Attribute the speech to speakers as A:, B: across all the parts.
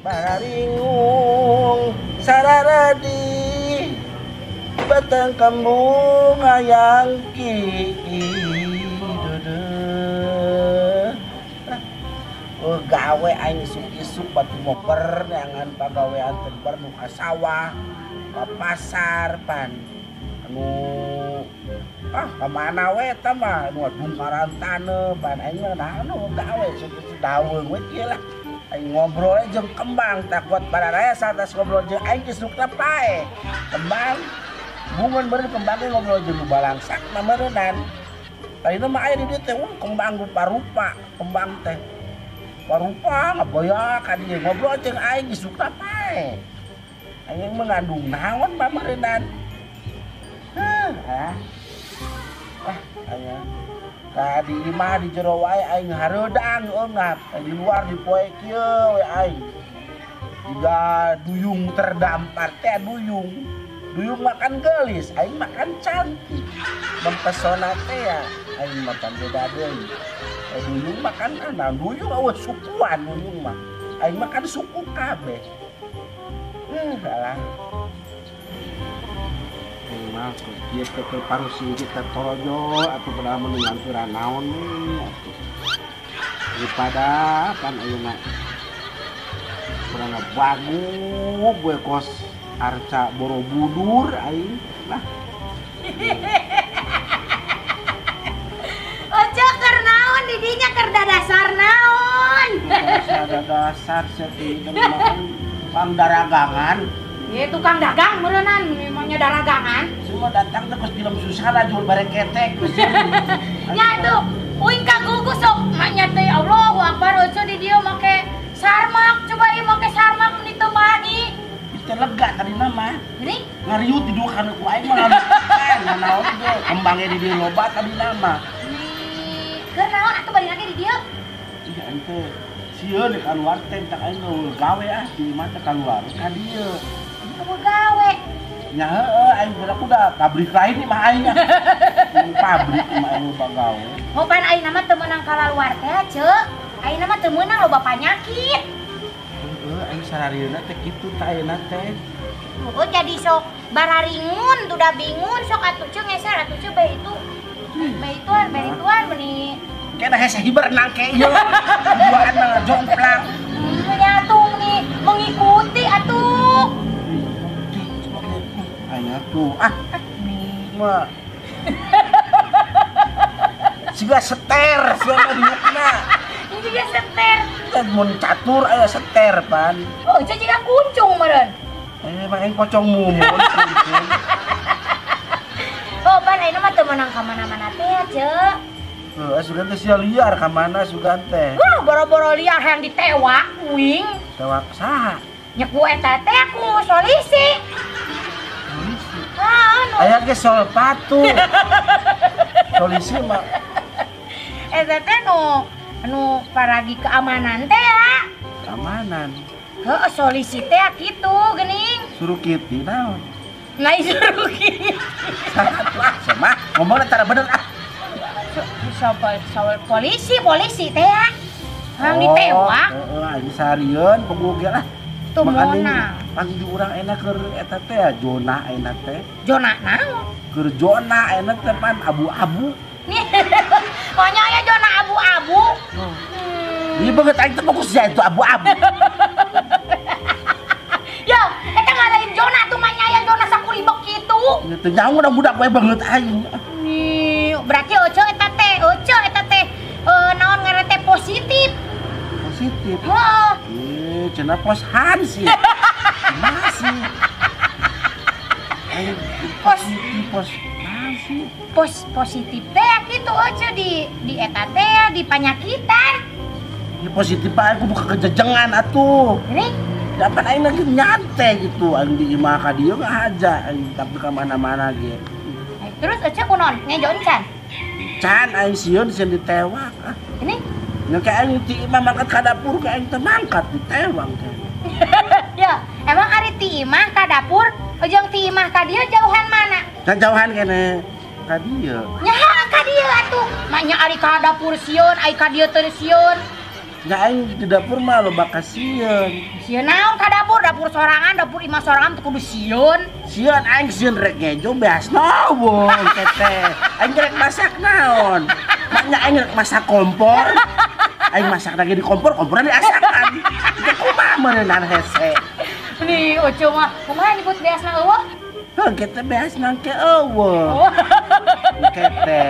A: Baringung sararadi batang kembung ayang ki dudu gawe aing isuk-isuk batu moper neangan pagawean tebar nu ka sawah ka pasar pan anu ah ka mana we eta mah nu bungkaran taneuh pan aing mah nah anu gawe isuk-isuk daweung we kieu lah. Aing ngobrol jeung kembang takut pada raya saat ngobrol jeung aing isukna pae. Kembang bungun beureum kembang ge ngobrol jeung balangsak mah meureunnan. Tadina mah aya di dieu teh kembang rupa-rupa, kembang teh. Rupa ngaboyak ka dieu ngobrol jeung aing isukna pae. Aing mengandung naon mah meureunnan. Heuh, ah. Ah, aya. Tadi imah di jero wae aing hareudang eungap, di luar di poe kieu we aing. Jiga duyung terdampar teh duyung. Duyung makan geulis, aing makan cantik. Mempesona teh ya, aing makan beda deui. Duyung makan ana, duyung eueuh sukuan duyung mah. Aing makan suku kabeh. Alah. Mah kieu teh keur parusi kita torojo atuh padahal mah nganturan naon atuh. Daripada pan ayeuna kurang bagus gue kos arca Borobudur aing lah.
B: Ojo keur naon di dinya keur dadasar naon.
A: Dadasar sia teh pang daragangan.
B: Ye tukang dagang meureunnan memangnya daragangan.
A: Semua datang teh kos film susah jual bareng ketek.
B: Nya tuh uing kagugu sok maknya teh Allahu Akbar ojo di dieu make sarmak coba ieu make sarmak meni teu mahi.
A: Teu lega tadina mah.
B: Geuning
A: ngariut di dua kana ku aing mah ngalukan naon ge kembangnya di dieu loba tadina mah.
B: Keur naon atuh bari lagi di dieu?
A: Iya ente sieun di kaluar teh tak aing gawe ah di imah teh kaluar ka dieu.
B: Kamu gawe.
A: Nya heueuh aing geura udah pabrik lain nih mah aing. Pabrik mah aing loba gawe.
B: Mau pan aing mah teu meunang kalaluar teh, Ceu. Aing mah teu meunang loba panyakit.
A: Heueuh aing sararieuna teh kitu tah ayeuna teh.
B: Oh jadi sok bararingun duda bingun sok atuh Ceu ngeser atuh Ceu bae itu. Bae ituan, bae ituan meni.
A: Kena hese hiber nangke ieu. Duaan mah jomplang.
B: Nyatung nih mengikuti atuh.
A: Aya tuh ah mah siga seter siga mah diukna
B: siga seter
A: mun catur aya seter pan.
B: Oh itu jiga kuncung meureun
A: mah aing pocong mumun kuncung.
B: Oh pan ayeuna mah teu meunang ka mana-mana teh Ceu.
A: Heuh sugan teh sia liar ka mana sugan teh.
B: Wah boro-boro liar hayang ditewak uing.
A: Tewak saha?
B: Nya ku eta teh ku solisi.
A: Aya ge sol patu. Polisi mah.
B: Eta teh nu anu paragi keamanan teh ya.
A: Keamanan.
B: Heeh, solisi teh kitu geuning.
A: Suruh kiti naon?
B: Lain suruh kiti.
A: Wah, sama ngomongna tara bener ah.
B: Soal polisi, polisi teh ya. Hayang ditewak.
A: Heeh, aing sarieun bogo ge lah.
B: Makanya
A: pang di urang enak keur eta teh ya zona enak teh.
B: Zona naon?
A: Keur zona enak teh pan abu-abu.
B: Pokoknya aya zona abu-abu.
A: Ieu banget aing teh fokus ya itu abu-abu.
B: Ya, eta ngalain zona tuh mah aya zona sakulibek kitu.
A: Teu nyaho budak we banget aing.
B: Berarti ojo eta teh, ojo eta teh naon ngaran teh positif.
A: Positif.
B: Heeh.
A: Cenah pos Hansi. Masih. Pos pos Hansi.
B: Pos positif teh kitu ojo di eta teh di panyakitan.
A: Ya positif bae kudu kejejengan atuh.
B: Ini
A: dapat aing lagi nyantai gitu aing di imah ka dieu aja aing tapi ka mana-mana ge.
B: Terus ojo kunaon ngejo encan?
A: Can aing sieun sieun ditewak ah.
B: Ini
A: Nya ka aing ti imah mangkat ka dapur ka aing teh mangkat ditewang teh.
B: Ya, emang ari ti imah ka dapur jeung ti imah ka dieu jauhan mana?
A: Jauhan kene ka dieu.
B: Nya ka dieu atuh. Manya ari ka dapur sieun, ai ka dieu teu sieun.
A: Nya aing di dapur mah loba kasieun.
B: Sieun naon ka dapur? Dapur sorangan, dapur imah sorangan teu kudu sieun.
A: Sieun aing sieun rek ngejo beas naon teteh. Aing rek masak naon? Maknya aing rek masak kompor. Aing masak lagi di kompor, kompornya diasakan. Teu kumaha meureunnan hese.
B: Nih, Oco mah kumaha nyebut beasna eueuh?
A: Heuh, kita beasna ke eueuh. Kete.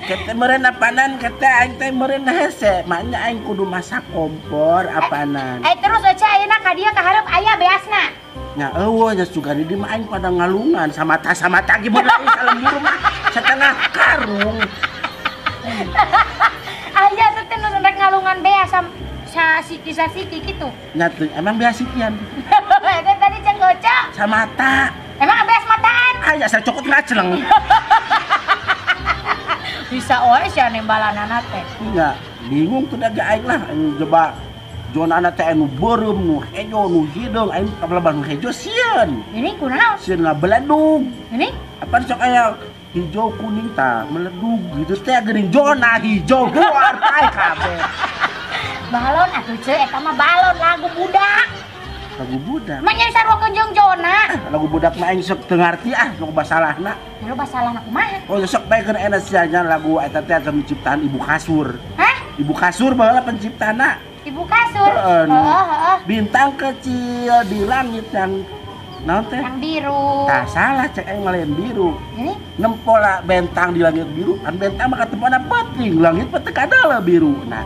A: Kete meureun apanan kete aing teh meureun hese. Maknya aing kudu masak kompor apanan.
B: Terus Oco ayeuna ka dieu ka hareup aya beasna.
A: Nya eueuh nya sugan di mah aing pada ngalungan samata-samata ge bener aing salembur mah setengah karung.
B: Aya teh nu rek ngalungan beas sasiki-sasiki kitu.
A: Nya teh emang beas sikian.
B: Eta tadi cek Oco.
A: Samata.
B: Emang beas mataan?
A: Aya saya cokot ngacleng.
B: Bisa oe sia nembalanana teh.
A: Nya, bingung tuh da ge aing lah coba jonana teh anu beureum nu hejo nu hideung aing kabeleban nu hejo sieun.
B: Ini kunaon?
A: Sieun ngabeledug.
B: Ini?
A: Apaan sok aya hijau kuning tah meledug gitu teh geuning zona hijau keluar pae kabeh.
B: Balon atuh ceu eta mah balon lagu budak.
A: Lagu budak.
B: Mah nya saruakeun jeung zona.
A: Lagu budak mah aing sok teu ngarti ah lagu basalahna.
B: Lagu basalahna kumaha?
A: Oh sok bae keun enak sia nya lagu eta teh anu ciptaan Ibu Kasur.
B: Hah?
A: Ibu Kasur baheula penciptana.
B: Ibu Kasur. Heeh.
A: Bintang kecil di langit yang naon teh?
B: Yang biru.
A: Tah salah cek aing mah lain biru.
B: Ini?
A: Nempola bentang di langit biru, kan bentang mah katemona peuting, langit mah teu kadala biru. Nah.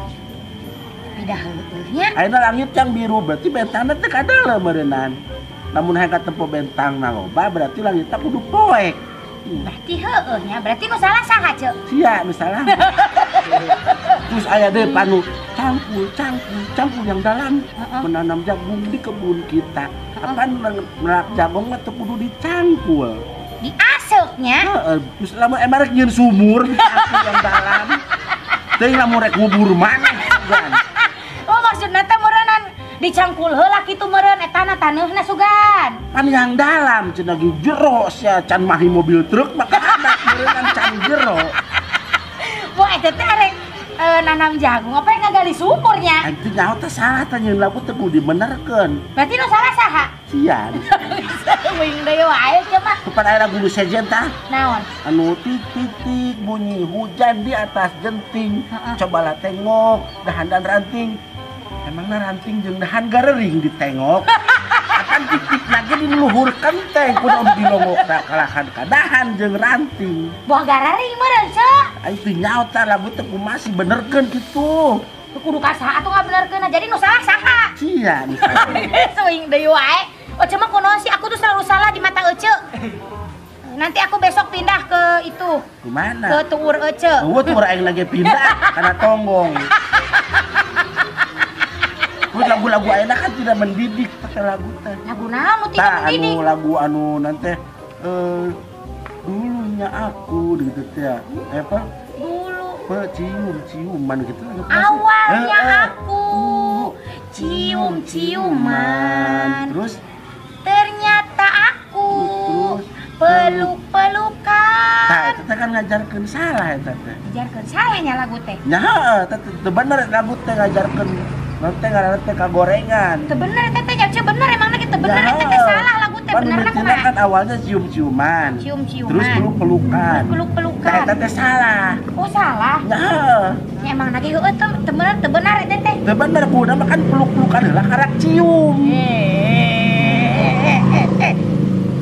B: Pindah heueuhnya.
A: Ayeuna langit yang biru berarti bentangna teu kadala meureunnan. Lamun hayang katempo bentangna loba berarti langitna kudu poek.
B: Berarti heueuhnya, berarti nu salah saha ceu?
A: Sia nu salah. Terus aya deui panu cangkul cangkul cangkul yang dalam menanam jagung di kebun kita. Apaan melak jagung mah teu kudu dicangkul.
B: Diaseuknya?
A: Heeh, terus lamun emang rek nyieun sumur dicangkul yang dalam. Teuing lamun rek ngubur maneh sugan.
B: Oh maksudna teh meureunnan dicangkul heula kitu meureun etana taneuhna sugan.
A: Pan yang dalam cenah ge jero sia can mahi mobil truk maka anak meureunnan can jero.
B: Wah eta teh rek nanam jagung apa yang ngagali sumurnya?
A: Anjing nyaho teh salah teh nyeun lagu teh kudu dibenerkeun.
B: Berarti nu salah saha?
A: Sia.
B: Wing deui wae sia mah.
A: Kapan aya lagu nu sejen tah?
B: Naon?
A: Anu tik tik tik bunyi hujan di atas genting. Cobalah tengok dahan dan ranting. Emangna ranting jeung dahan garering ditengok. Akan tik-tik lagi di luhur kenteng kudu dilongok kalahan ka dahan jeung ranting.
B: Buah garering meureun ceu.
A: Aing teu nyaho tah lagu teh kumaha sih benerkeun kitu.
B: Kudu ka saha atuh ngabenerkeunna jadi nu salah saha?
A: Sia nu salah.
B: Suing deui wae. Oce mah kunaon sih aku tuh selalu salah di mata Ece. Nanti aku besok pindah ke itu.
A: Di mana?
B: Ke tuur Ece.
A: Eueuh tuur aing lagi pindah karena tonggong. Lagu-lagu ayeuna kan tidak mendidik teh lagu teh.
B: Lagu naon nu tidak mendidik?
A: Anu lagu anu nanti dulunya aku gitu teh. Apa?
B: Dulu.
A: Cium-ciuman gitu.
B: Awalnya aku cium-ciuman.
A: Terus
B: ternyata aku peluk-pelukan.
A: Tah eta teh kan ngajarkeun salah eta teh.
B: Ngajarkeun salahnya lagu teh.
A: Nya heeh, teh teu bener lagu teh ngajarkeun nanti ngaranna teh kagorengan.
B: Teu bener eta teh nya bener emangna kitu bener eta teh salah lagu teh benerna kumaha?
A: Kan awalnya cium-ciuman.
B: Cium-ciuman.
A: Terus peluk-pelukan.
B: Peluk-pelukan.
A: Tah eta teh salah.
B: Oh salah.
A: Nya heeh.
B: Nya emangna ge heueuh teu bener teu bener eta teh.
A: Teu bener kudu mah kan peluk-pelukan heula karak cium.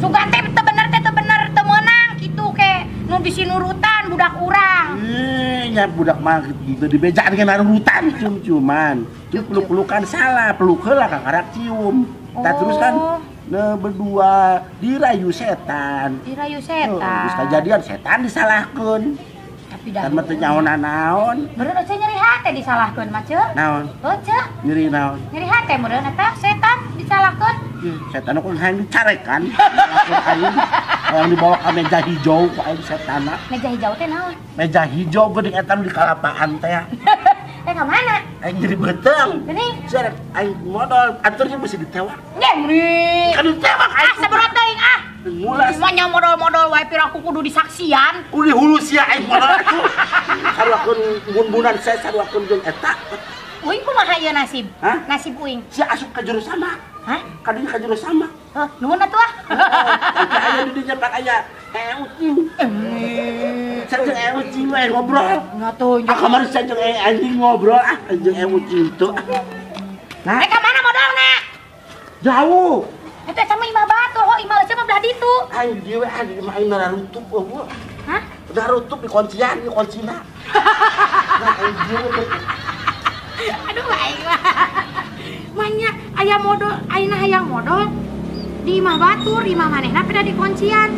B: Sugan teh teu bener teh teu bener teu meunang kitu ke nu bisi nurutan budak urang.
A: Nya budak mah gitu dibejaan ke narutan cium-ciuman. Terus peluk-pelukan salah, peluk heula ka karak cium. Tah terus kan berdua dirayu setan.
B: Dirayu setan.
A: Terus kejadian setan disalahkeun.
B: Tapi dah.
A: Kan mah teu nyaona naon.
B: Meureun Oce nyeri hate disalahkeun mah ceu.
A: Naon?
B: Oce.
A: Nyeri naon?
B: Nyeri hate meureun eta setan disalahkeun.
A: Setan aku hayang dicarekan. Aing yang dibawa ke meja hijau ku aing setanna.
B: Meja hijau teh naon?
A: Meja hijau geuning eta nu di kalapaan teh.
B: Eh ka mana?
A: Aing jadi beuteung.
B: Geuning.
A: Sia aing modal aturnya mesti ditewak.
B: Nggih, meni.
A: Kan ditewak aing.
B: Ah, sabrot teuing ah.
A: Mulas.
B: Manya modal-modal wae piraku kudu disaksian.
A: Kudu hulu sia aing modal atuh. Saruakeun mun-munan saya saruakeun jeung eta.
B: Uing kumaha ieu nasib?
A: Hah?
B: Nasib uing.
A: Sia asup ka jero sama.
B: Hah?
A: Kadunya ka jero sama.
B: Heuh, nuhun atuh ah.
A: Aya di dinya pan aya ucing. Saya jeung ucing we ngobrol.
B: Ngatuh.
A: Ah kamari saya jeung anjing ngobrol ah jeung ucing teu.
B: Nah, ka mana modalna?
A: Jauh.
B: Eta sama imah batur, ho imah eueuh mah belah ditu.
A: Aing dieu we aing imah aing narutup eueuh.
B: Hah?
A: Udah rutup di kuncian, di kuncina. Nah, aing dieu we.
B: Aduh aing mah. Manya aya modal, ayeuna hayang modal di imah batur, imah manehna peda di kuncian.